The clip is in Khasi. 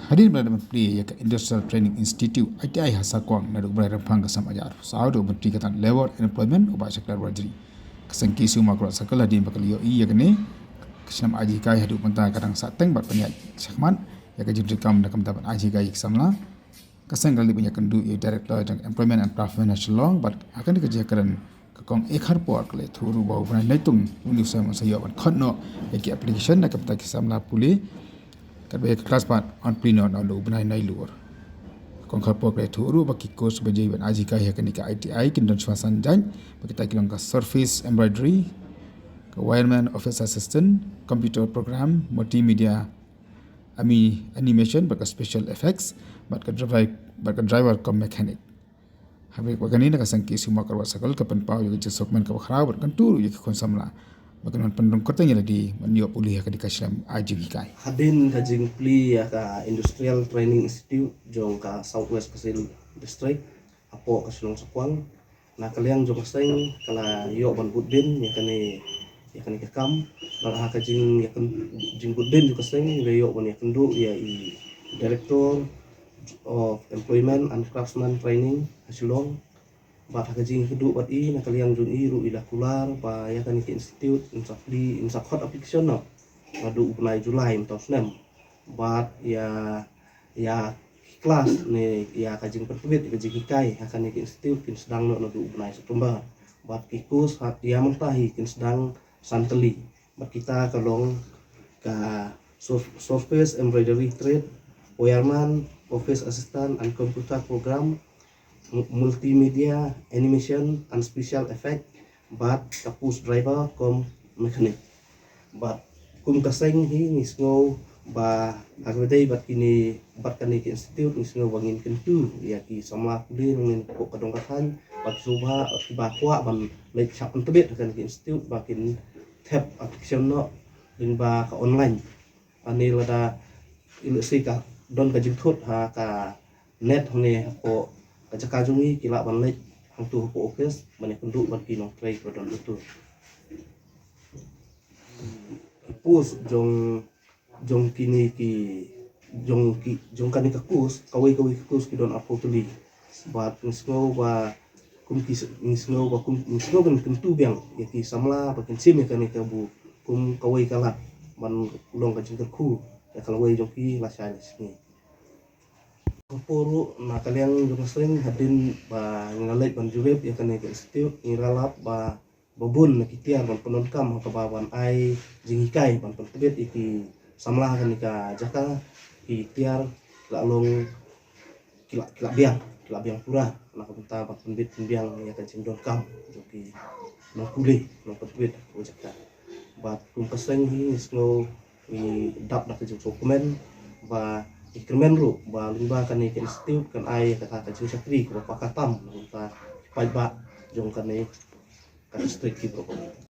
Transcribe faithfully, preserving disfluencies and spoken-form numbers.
Hadien ba la dep ban plie ïa ka Industrial Training Institute, I T I, ha Sakwang naduh u bnai Rymphang ka snem ar hajar arphew saw da u Myntri ka tnad Labour and Employment, u Bah Shakliar Warjri. Ka seng KSU Mawkyrwat Circle hadien ba ka la ïohi ïa kane ka shlem ai jinghikai haduh mynta ka dang sahteng bad pynïaid shakhmat ïa ka jingtrei kam na ka bynta ban ai jinghikai ïa ki samla. Ka seng ka la dep ban ïakynduh ïa u Director jong Employment and Craftsmen ha Shillong bad ha kane ka jingïakren ka Kong A. Kharpor ka la ïathuh ruh ba u bnai Naitung une u snem yn sa ïoh ban khot noh ïa ki application na ka bynta ki samla pule katba ïa ka klas pat yn plie noh naduh u bnai Nailur. Ka Kong Kharpor ka la ïathuh ruh ba ki course ba jia ban ai jinghikai ha kane ka I T I kin don shwa san jait, ba kita ki long ka surface embroidery, ka wireman, office assistant, computer program, multimedia, ami-, animation, bad ka special effects, bad ka driver, bad ka driver cum mechanic. Hynrei bad kane, na ka seng KSU Mawkyrwat Circle ka pynpaw ïa ka jingsngewkmen kaba khraw bad kyntu ruh ïa ki khun samla ba kin wan pynrung kyrteng ïa lade ban ïoh pule ha kane ka shlem ai jinghikai. Hadien ka jingplie ïa ka Industrial Training Institute jong ka South West Khasi Hills District hapoh ka shnong Sakwang, na ka liang jong ka seng ka la ïoh ban bud beiñ ïa kane, ïa kane ka kam. Bad ha ka jing, ïa kan, jingbud beiñ jong ka seng la ïoh ban ïakynduh ïa i Director of Employment and Craftsman Training ha Shillong. Bad ha ka jingïakynduh bad i, na ka liang jong i ruh i la kular ba ïa kane ka institute yn sa plie, yn sa khot application noh naduh u bnai July mynta u snem. Bad ïa, ïa ki klas ne ïa ka jingpyntbit ïa ka jinghikai ha kane ka institute kin sdang noh naduh u bnai September. Bad ki course ha ïa mynta hi kin sdang san tylli. Bad kita ka long ka surf-, surface embroidery trade, wireman, office assistant and computer program, mu-, multimedia, animation and special effect, bad ka post driver cum mechanic. Bad kum ka seng hi ngi sngew ba ha kaba ïadei bad kine, bad kane ka institute, ngi sngew ba ngin kyntu ïa ki samla pule nongin hapoh ka dong ka thaiñ, bad shuh ba kiba kwah ban leit shah pyntbit ha kane ka institute ba kin thep application noh lyngba ka online. Hangne lada i lehse ka don ka jingthut ha ka net hangne hapoh ka jaka jong ngi, ki lah ban leit hangto hapoh office ban ïakynduh bad ki nongtrei kiba don hato. Ki post jong, jong kine ki, jong ki, jong kane ka course, kawei kawei ka course ki don arphew tylli. Bad ngi sngew ba kum ki s-, ngi sngew ba kum, ngi sngew ban kyntu biang ïa ki samla ba kin shim ïa kane kabu kum kawei ka lad ban long ka jingkyrkhu ïa ka lawei jong ki lashai lashisngi. Ka por ruh na ka liang jong ka seng hadien ba ngi la leit ban jurip ïa kane ka institute, ngi la lap ba ba bun na ki tiar ban pyndonkam ha kaba ban ai jinghikai ban pyntbit ïa ki samla ha kane ka jaka, ki tiar la long ki la, ki la biang, ki la biang pura na ka bynta ban pynbit pynbiang ïa ka jingdonkam jong ki nongpule, nongpyntbit ha ka jaka. Bad kum ka seng hi ngi sngew, ngi dap da ka jingsngewkmen ba ngi kyrmen ruh ba lyngba kane ka institute kan ai ïa kata ka jingshakri kaba paka tam na ka bynta ki paidbah jong kane ka district ki brok.